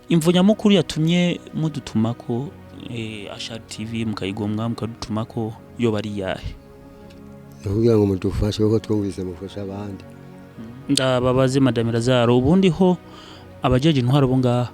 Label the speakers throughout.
Speaker 1: Imvo nyamukuru yatumye mudutumako Ashari TV mukayigomwa mukadutumako yoba ari yahe?
Speaker 2: Kugira ngo mudufashe kuko twumvise mufasha abandi.
Speaker 1: Ndababaze Madame Lazaro, ubundi ho abajeje intwaro bo ngaha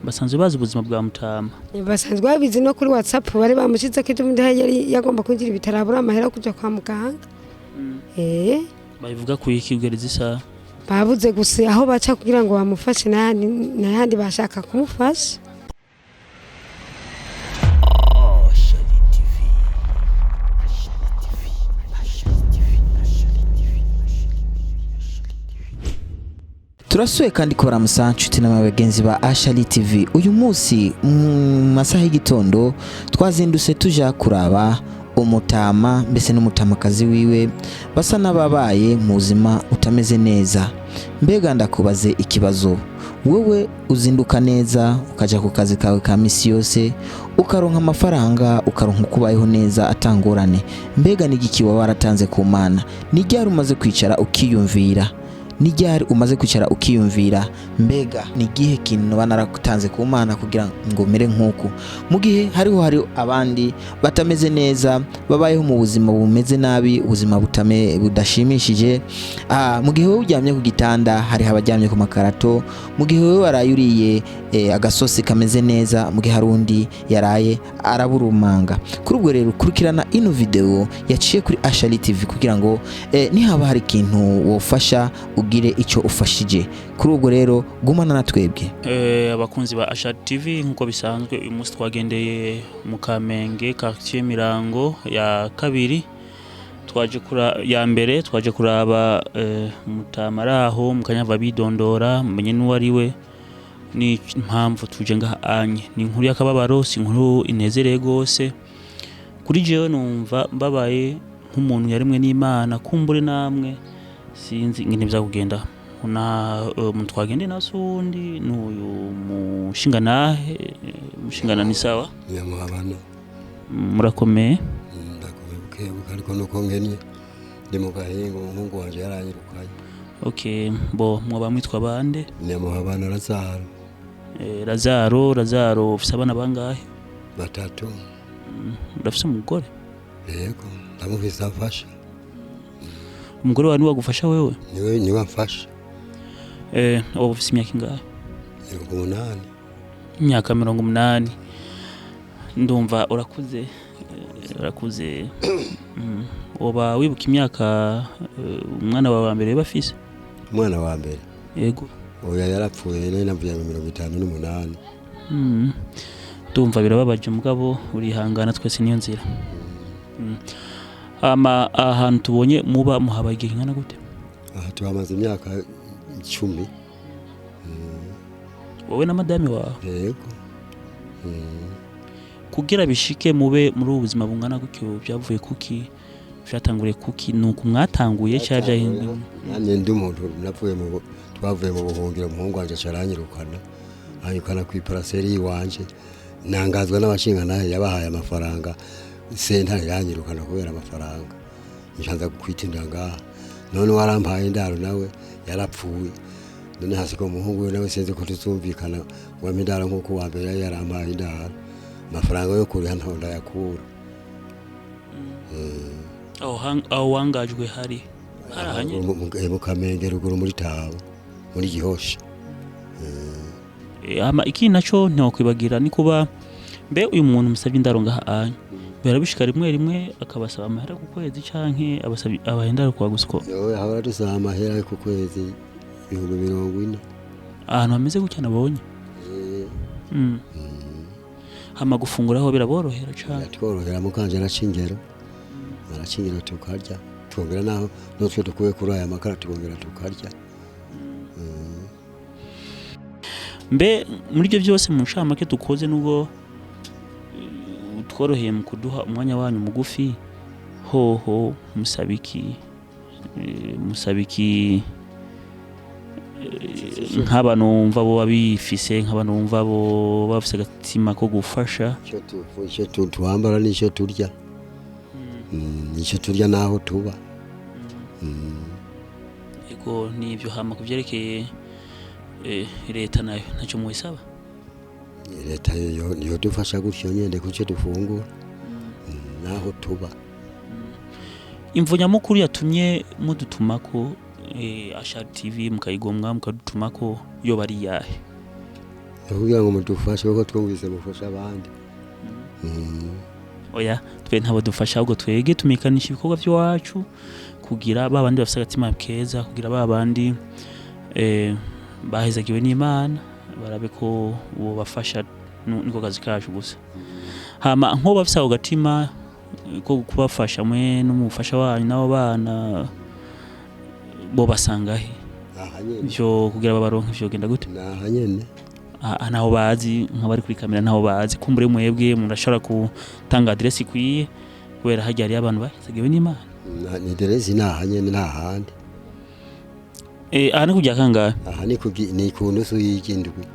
Speaker 1: basanzwe bazi ubuzima bwa Mutama?
Speaker 3: Basanzwe babizi, no kuri WhatsApp bari bamushize ko ejo yari yagomba kwinjira ibitaro abura amahera yo kuja kwa muganga.
Speaker 1: Babivuga ku iki kugeza isaha?
Speaker 3: Babuze gusa aho baca kugira ngo bamufashe, n'ahandi bashaka kumufasha.
Speaker 1: Ashali TV.
Speaker 4: Turasuye kandi kubaramusa nshuti n'abagenzi ba Ashali TV. Uyu munsi mu masaha y'igitondo twazindutse tuja kuraba umutama mbese n'umutamakazi wiwe basa n'ababaye mu buzima utameze neza. Mbega ndakubaze ikibazo, wewe uzinduka neza ukaja ku kazi kawe ka misi yose, ukaronka amafaranga, ukaronka uko ubayeho neza atangorane, mbega n'igiki waba waratanze ku Mana? Ni ryari umaze kwicara ukiyumvira? Ni ryari umaze kwicara ukiyumvira, mbega ni igihe kintu noba naratanze ku Mana kugira ngo mere nk'uku, mu gihe hariho hari abandi batameze neza, babayeho mu buzima bumeze nabi, ubuzima budashimishije? Mu gihe wowe uryamye ku gitanda, hariho abaryamye ku makarato. Mu gihe wowe waraye uriye agasosi kameze neza, mu gihe hari undi yaraye araburumanga. Kuri ubwo rero kurikirana ino video yaciye kuri Ashali TV kugira ngo nihaba hari ikintu wofasha ugire icyo ufashije. Kuri ubwo rero gumana na twebwe.
Speaker 1: Abakunzi ba Ashali TV, nkuko bisanzwe uyu munsi twagendeye mu Kamenge, quartier Mirango ya kabiri, twaje kura ya mbere, twaje kuraba Mutama araho mukanyava bidondora, mumenye n'uwo ari we ni impamvu tuje ngaha anye. Ni inkuru y'akababaro, si inkuru inezereye gose. Kuri jewe numva mbabaye nk'umuntu yaremwe n'Imana, kumbure namwe sinzi ingene bizakugenda. Na umuntu twagende na sundi n'uyu mushingantahe. Mushingana ni sawa?
Speaker 2: Nyamuhabana.
Speaker 1: Murakomeye?
Speaker 2: Ndakomeye bukebuke, ariko nuko nkenye, ndi mu gahinga, umuhungu wanje yaranyirukanye.
Speaker 1: Okay, bo mwoba mwitwa bande?
Speaker 2: Nyamuhabana Lazaro.
Speaker 1: Lazaro, Lazaro, ufise abana bangahe?
Speaker 2: Batatu.
Speaker 1: Urafise umugore?
Speaker 2: Yego, ndamufise, amfasha.
Speaker 1: Umugore wawe niwe agufasha wewe?
Speaker 2: Niwe amfasha.
Speaker 1: Wowe ufise imyaka ingahe?
Speaker 2: 80.
Speaker 1: Imyaka 80, ndumva urakuze, urakuze. Woba wibuka imyaka umwana wawe wa mbere yoba afise?
Speaker 2: Umwana wa mbere?
Speaker 1: Yego.
Speaker 2: Oya, yarapfuye, nari navuye mu 58.
Speaker 1: Ndumva birababaje, mugabo urihangana, twese niyo nzira. Ama ahantu tubonye muba muhaba igihe kingana gute?
Speaker 2: Aha tuhamaze imyaka 10.
Speaker 1: Wowe na madame wawe?
Speaker 2: Yego.
Speaker 1: Kugira bishike mube muri ubu buzima bungana gutyo, byavuye kuki? Byatanguriye kuki? Ni uku mwatanguye cyangwa byahinduye?
Speaker 2: Nanjye ndi umuntu navuye mu twavuye mu buhungiro, umuhungu wanje aca aranyirukana, anyirukana ku iparaseri y'iwanje. Nangazwa n'abashingantahe yabahaye amafaranga, sentare yanyirukana kubera amafaranga, ncanza kwitindira ngaha. None warampaye indaro nawe yarapfuye, none hasiko umuhungu we nawe sinzi ko tuzumvikana ngo ampe indaro nk'uko uwa mbere yari yarampaye indaro. Amafaranga yo kuriha ntaho ndayakura.
Speaker 1: Aho wangajwe hari ahanye?
Speaker 2: Mu Kamenge ruguru, muri Tabo, muri Gihosha.
Speaker 1: Hama ikindi naco ntiwakwibagira ni kuba mbe uyu muntu musabye indaro ngaha anya birabishika rimwe rimwe akabasaba amahera ku kwezi, canke abasaba abaha indaro kwa gusa uko?
Speaker 2: Yowe, ahora dusaba amahera yo ku kwezi 40,000.
Speaker 1: Ahantu hameze gutya nabonye. Hama gufungura aho biraborohera cane?
Speaker 2: Biratworohera, mukanje araca ingero, araca ingero tukarya, twongera naho nutwe dukuye kuri aya makara tukongera tukarya.
Speaker 1: Mbe muri ibyo byose, mu ncamake dukoze, nubwo tworoheye mu kuduha umwanya wanyu mugufi, hoho musaba iki? Musaba iki nk'abantu bumva bo bifise, nk'abantu bumva bo bafise agatima ko gufasha?
Speaker 2: Icyo twambara n'icyo turya. Icyo turya n'aho tuba.
Speaker 1: Ego, nivyo. Hama ku vyerekeye leta nayo, ntacyo muyisaba?
Speaker 2: Leta yo yodufasha gutyo nyene kuco dufungura naho tuba.
Speaker 1: Imvo nyamukuru yatumye mudutumako Ashari TV mukayigomwa mukadutumako yo bari yahe?
Speaker 2: Kugira ngo mudufashe kuko twumvise mufasha abandi.
Speaker 1: Oya, twe ntabo dufasha, ahubwo twege tumikanisha ibikorwa by'iwacu kugira ba bandi bafise agatima keza, kugira ba bandi bahezagiwe n'Imana barabe ko bobafasha. Niko kazi kacu gusa. Hama nko bafise ako gatima ko kubafasha mwe n'umufasha wanyu n'abo bana, bo basanga he?
Speaker 2: Aha nyene.
Speaker 1: Ivyo kugira babaronke vyogenda gute?
Speaker 2: Naha nyene.
Speaker 1: Ah, ntaho bazi, nk'abari kuri kamera ntaho bazi. Kumbure mwebwe murashobora gutanga adresse ikwiye, kubera harya hariyo abantu bahezagiwe n'Imana.
Speaker 2: Ni derezi, naha nyene, nta handi.
Speaker 1: Aha ni kujya kangahe?
Speaker 2: Aha ni ku nusu y'indwi.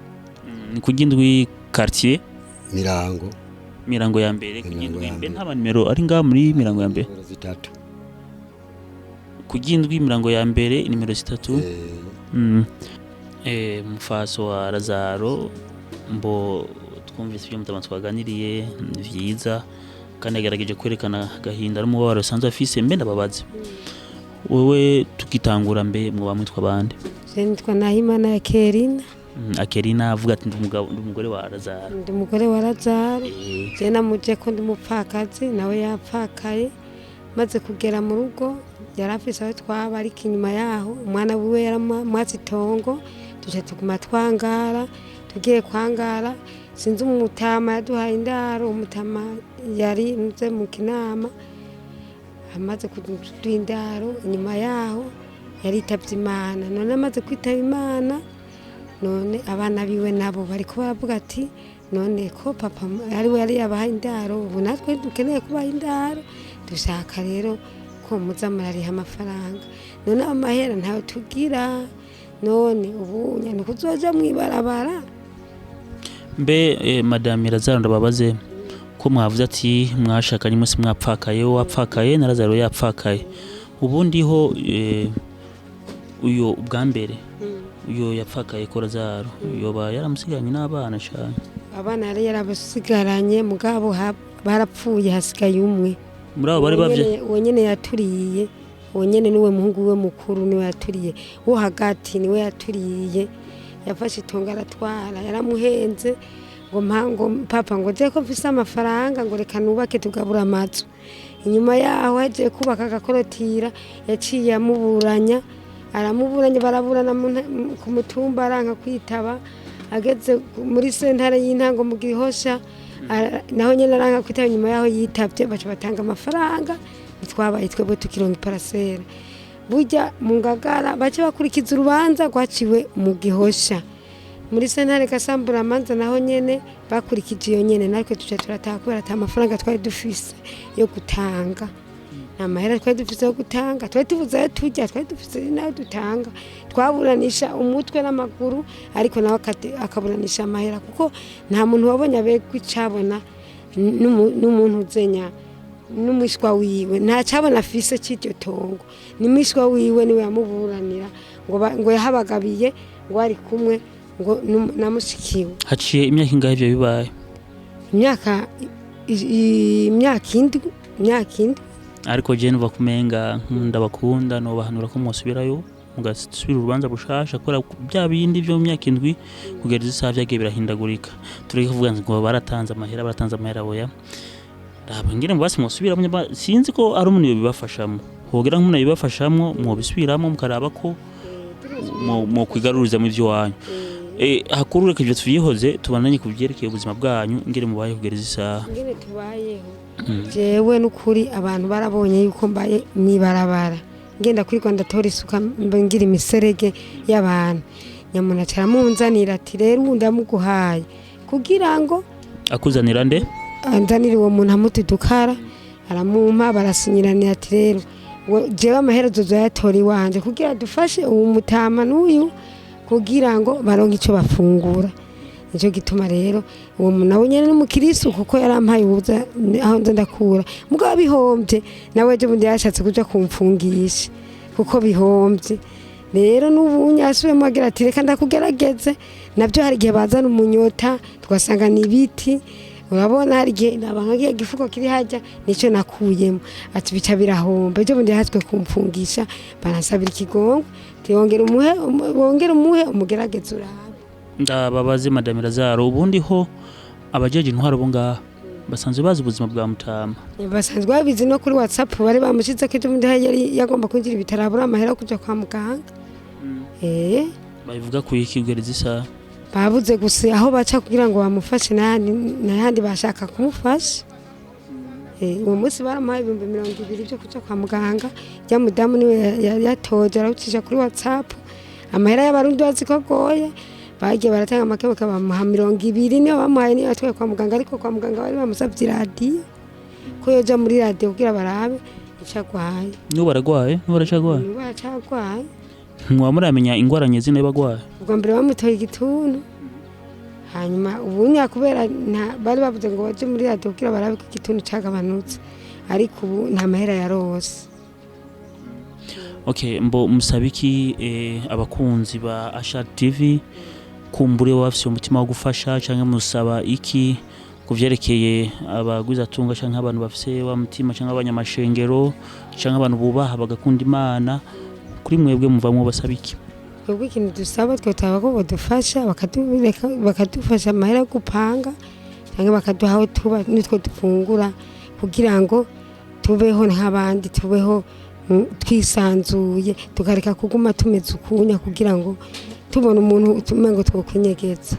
Speaker 1: Ni ku ry'indwi, quartier
Speaker 2: Mirango.
Speaker 1: Mirango ya mbere, ku
Speaker 2: Mirango
Speaker 1: ry'indwi
Speaker 2: ya
Speaker 1: mbe
Speaker 2: mbere.
Speaker 1: Nta manimero ari ngaha muri Mirango ya mbere?
Speaker 2: Nimero 3.
Speaker 1: Ku ry'indwi, Mirango ya mbere, nimero 3. Mufaso wa Lazaro, mbo twumvise ibyo mutama twaganiriye ni vyiza, kandi yagerageje kwerekana agahinda n'umubabaro asanzwe afise. Mbe ndababaze, wewe tukitangura, mbe mwoba mwitwa bande?
Speaker 3: Je nitwa Nahimana ya Kerina.
Speaker 1: Akerina avuga ati ndi umugabo, ndi umugore wa Lazaro.
Speaker 3: Ndi umugore wa Lazaro. Je namuje ko ndi umupfakazi, nawe yapfakaye. Maze kugera mu rugo yari afise aho twaba, ariko inyuma yaho umwana wiwe yaramwatse itongo, duca tuguma twangara. Tugiye kwangara, sinzi umutama yaduhaye indaro, umutama yari nze mu kinama, amaze kuduha indaro, inyuma yaho yaritavye Imana. None amaze kwitaba Imana, none abana biwe nabo bariko baravuga ati none ko papa ari we yari yabahaye indaro, ubu natwe dukeneye kubaha indaro, dushaka rero ko muza murariha amafaranga. None amahera ntayo tugira, none ubu ni ukuzoja mw'ibarabara.
Speaker 1: Mbe madame Lazaro, ndababaze ko mwavuze ati mwashakanye umunsi mwapfakaye, wowe wapfakaye na Lazaro yapfakaye, ubundi ho uyo ubwa mbere uyo yapfakaye ko Lazaro yoba yaramusigaranye n'abana cyane?
Speaker 3: Abana yari yarabasigaranye, mugabo barapfuye, hasigaye umwe.
Speaker 1: Muri abo bari bavye?
Speaker 3: Uwo nyene yaturiye, uwo nyene niwe muhungu we mukuru, niwe yaturiye. Wo hagati niwe yaturiye, yafashe itongo aratwara. Yaramuhenze ngo mpa, ngo papa, ngo je ko mfise amafaranga, ngo reka nubake tugabura amazu. Inyuma yaho yagiye kubaka agakorotira, yaciye amuburanya, aramuburanya, baraburana ku mutumba, aranka kwitaba. Ageze muri sentare y'intango mu Gihosha, naho nyene aranka kwitaba. Inyuma yaho yitavye, baca batanga amafaranga, ntitwabaye twebwe tukironka iparasera. Burya mu Ngagara bace bakurikiza urubanza rwaciwe mu Gihosha muri sentare gasamburamanza, naho nyene bakurikije iyo nyene, natwe tuca turataha kubera ata mafaranga twari dufise yo gutanga. Nta mahera twari dufise yo gutanga, twari tubuze ayo turya, twari dufise n'ayo dutanga. Twaburanisha umutwe n'amaguru, ariko nawe akaburanisha amahera, kuko nta muntu wabonye abegwa icabona n'umuntu uzenya n'umwishwa wiwe, nta cabona afise c'iryo tongo. Ni mwishwa wiwe niwe yamuburanira, ngo ngo yahabagabiye, ngo ari kumwe ngo na mushikiwe.
Speaker 1: Haciye imyaka ingahe ivyo bibaye?
Speaker 3: Imyaka 7, imyaka 7.
Speaker 1: Ariko je numva kumenga ndabakunda, nobahanura ko mwosubirayo mugasubira urubanza bushasha, kubera bya bindi byo mu myaka 7 kugera izi saha vyagiye birahindagurika. Tureke kuvuga ngo baratanze amahera, baratanze amahera, boya raba ngire ngo basi mwosubiramo. Sinzi ko ari umuntu yobibafashamwo, hogira nk'umuntu yobibafashamwo, mwobisubiramo mukaraba ko mwo kwigaruriza mu ivyo wanyu. Hakuru reka ivyo tuvyihoze, tubandanye ku vyerekeye ubuzima bwanyu, ngire mubaye kugera izi saha.
Speaker 3: Ingene tubayeho, jewe n'ukuri abantu barabonye yuko mbaye mw'ibarabara, ngenda kuri Rwanda ndatora isuka, ngira imiserege y'abantu. Nyamuna caramunzanira ati rero ubu ndamuguhaye kugira ngo
Speaker 1: Akuzanira nde?
Speaker 3: Anzanira uwo muntu amutudukara, aramumpa, barasinyiranira ati rero jewe amaherezo uzoyatora iwanje kugira dufashe uwo mutama n'uyu kugira ngo baronke ico bafungura. Nico gituma rero uwo muntu nawe nyene n'umukirisu, kuko yarampaye ubuza aho nza ndakura, mugabo bihombye nawe ejo bundi yarashatse kuja kumfungisha kuko bihombye. Rero n'ubu nyasubiyemo agira ati reka ndakugerageze. Nabyo hari igihe bazana umunyota tugasanga ni ibiti. Urabona hari igihe naba nkagiye gifuko kiri hajya nicyo nakuyemo, ati bica birahomba. Ejo bundi yahatswe kumfungisha, baransabira ikigongwe, wongera umuhe, wongera umuhe, umugerageze urabe.
Speaker 1: Ndababaze Madame Lazaro, ubundi ho abajeje intwaro bo ngaha basanzwe bazi ubuzima bwa mutama?
Speaker 3: Basanzwe babizi, no kuri WhatsApp bari bamushize ko ejo bundi yari yagomba kwinjira ibitaro abura amahera yo kuja kwa muganga.
Speaker 1: Babivuga ku iki kugeza isaha?
Speaker 3: Babuze gusa aho baca kugira ngo bamufashe, n'ahandi bashaka kumufasha. Uwo munsi baramuhaye 20,000 byo kuja kwa muganga. Rya mudamu niwe yatoje arawucisha kuri WhatsApp. Amahera y'Abarundi bazi ko agoye, bagiye baratanga make bakabamuha 20, niyo bamuhaye, niyo yatwaye kwa muganga. Ariko kwa muganga bari bamusabye iradiyo, ko yoja muri radiyo kugira barabe ico agwaye.
Speaker 1: N'ubu baragwaye? N'ubu baracagwaye?
Speaker 3: N'ubu aracagwaye.
Speaker 1: Ntiwaba muramenya ingwara nyezina y'abagwaye?
Speaker 3: Ubwa mbere bamutoye igituntu, hanyuma ubu kubera bari bavuze ngo baje muri radiyo kugira barabe ko igituntu cagabanutse, ariko ubu nta mahera yarose.
Speaker 1: Okay, mbo musaba iki abakunzi ba Ashar TV kumbure bafise umutima wo gufasha, canke musaba iki kuvyerekeye abagwizatunga canke abantu bafise wa mutima canke abanyamashengero canke abantu bubaha bagakunda Imana? Kuri mwebwe muvamwo basaba iki?
Speaker 3: Twebwe ikintu dusaba, twotaba ko badufasha, bakadufasha amahera yo gupanga cyangwa bakaduha aho tuba nitwo dufungura, kugira ngo tubeho nk'abandi, tubeho twisanzuye, tukareka kuguma tumeze ukunya, kugira ngo tubone umuntu tumengo ngo twokwinyegeza.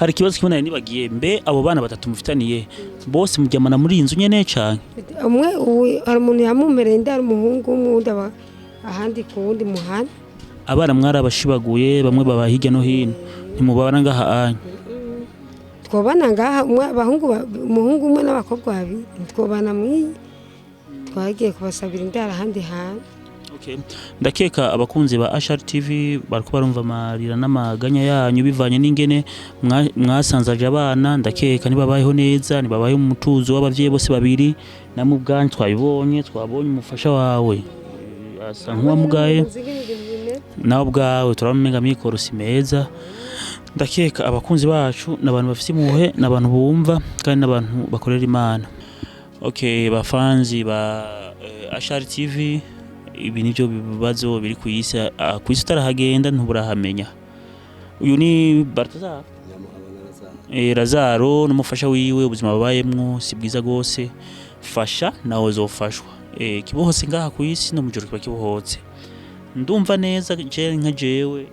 Speaker 1: Hari ikibazo kimwe nari nibagiye. Mbe abo bana batatu mufitaniye bose muryamana muri iyi nzu nyene canke?
Speaker 3: Umwe ubu hari umuntu yamumereye inda, hari umuhungu umwe, uwundi aba ahandi ku wundi muhana.
Speaker 1: Abana mwarabashibaguye, bamwe baba hirya no hino, ntimubabana ngaha anya?
Speaker 3: Twobana ngaha umwe, abahungu umuhungu umwe n'abakobwa babiri, ntitwobana mw'iyi, twagiye kubasabira indaro ahandi hantu.
Speaker 1: Okay. Ndakeka abakunzi ba Ashar TV bariko barumva amarira n'amaganya yanyu bivanye n'ingene mwasanzaje abana. Ndakeka ntibabayeho neza, ntibabayeho mu mutuzo w'abavyeyi bose babiri. Namwe ubwanyu twabibonye, twabonye umufasha wawe asa nk'uwamugaye, nawe ubwawe turabona umenga amikoro si meza. Ndakeka abakunzi bacu ni abantu bafise impuhwe, ni abantu bumva kandi n'abantu bakorera Imana. Okay, bafanzi ba Ashar TV, ibi nivyo bibazo biri ku isi. Ku isi utarahagenda ntuburahamenya. Uyu ni Baltazar Lazaro n'umufasha wiwe. Ubuzima babayemwo si bwiza gose. Fasha nawe uzofashwa. Kibohotse ngaha ku isi, no mujoro kiba kibohotse. Ndumva neza je nka jewe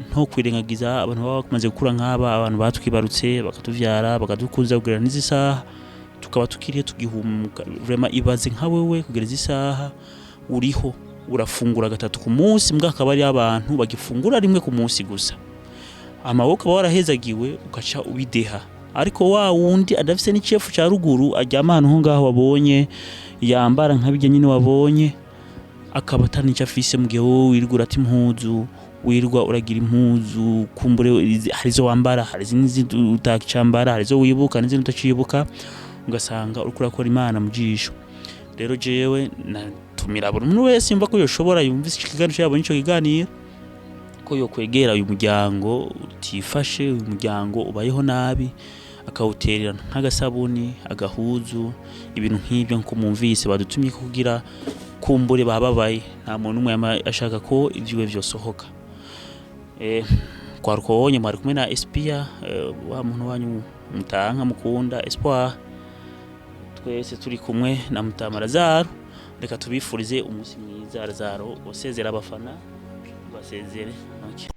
Speaker 1: nto kwirengagiza abantu baba bamaze gukura nk'aba, abantu batwibarutse, bakatuvyara, bakadukuza kugera n'izi saha tukaba tukiriho tugihumuka. Vraiment, ibaze nka wewe kugera izi saha uriho, urafungura gatatu ku munsi, mbwa akaba ari abantu bagifungura rimwe ku munsi gusa. Amaboko aba warahezagiwe ugaca ubideha, ariko wa wundi adafise n'icefu ca ruguru, aryama ahantu ho ngaho wabonye, yambara nka bijya nyine wabonye, akaba atanico afise, mu gihe wowe wirirwa urata impuzu, wirirwa uragira impuzu kumbure hari izo wambara, hari izindi utacambara, hari izo wibuka n'izindi utacibuka, ugasanga uriko urakora Imana mu jisho. Rero jewe natumira buri muntu wese yumva ko yoshobora, yumvise iki kiganiro, yabonye ico kiganiro, ko yokwegera uyu muryango utifashe, uyu muryango ubayeho nabi, akawuterera nk'agasabuni, agahuzu, ibintu nk'ibyo. Nko mwumvise badutumye kugira kumbure bababaye, nta muntu umwe yama ashaka ko ivy'iwe vyosohoka. Kwaruko wonye mwari kumwe na Espia, wa muntu wanyu mutanka mukunda Espoir. Twese turi kumwe na Mutama Lazaro. Reka tubifurize umunsi mwiza. Lazaro, usezera abafana, basezere. Okay.